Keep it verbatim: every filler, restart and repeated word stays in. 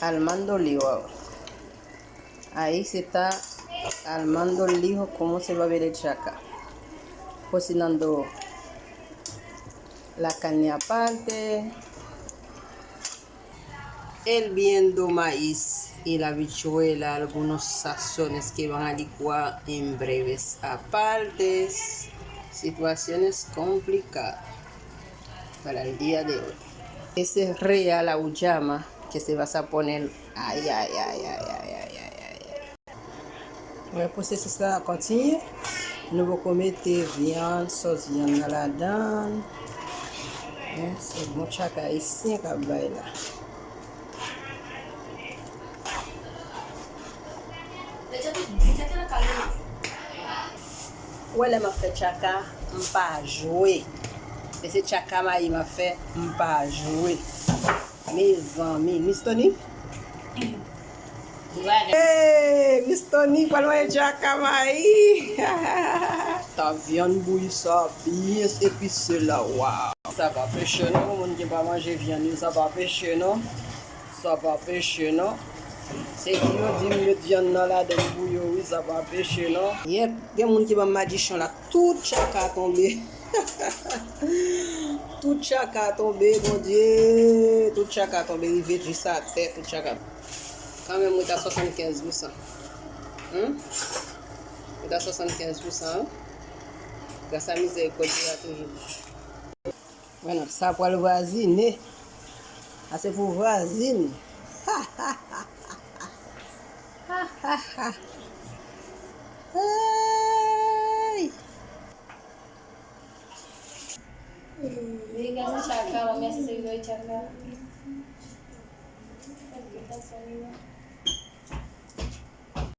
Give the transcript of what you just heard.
Al mandolio ahora. Ahí se está al mandolio como se va a ver el chacá. Cocinando la carne aparte, hirviendo maíz y la habichuela, algunos sazones que van a licuar en breves aparte. Situaciones complicadas para el día de hoy. Ese real auyama que se va a poner. Ay, ay, ay, ay, ay, ay, ay, ay. Wè, pwosesis la ap kontinye. Nou poko mete vyann, sòs vyann nan ladan. Hein, se bon tchaka ayisyen k ap bay la. Ou wè lè m ap fè tchaka, m pa jwe. E se tchaka mayi m ap fè, m pa jwe. Mezanmi, Miss Tony? Hey, Miss Tony pral manje tchaka mayi. Ta vyann bouyi sa byen epise la, waw. Sa pa peche non, moun ki pa manje vyann yo, sa pa peche non. Sa pa peche non. Se di yo di m met vyann nan ladan pou yo, wi, sa pa peche non. Yèp, gen moun ki ban m madichon la, tout tchaka tonbe. Tout tchaka tonbe, Bondye, tout tchaka tonbe, rive jis atè, tout tchaka. Kanmenm, mwen ta swasannkenz pousan. Hein? Mwen ta swasannkenz pousan, wi. Gras a mizèrikòdye a toujou. Mwen nan, sa pral vwazine. Sa se pou vwazin. Hey! Vini gason tchaka, mami, ase se vini tchaka. Ok, that's all you want.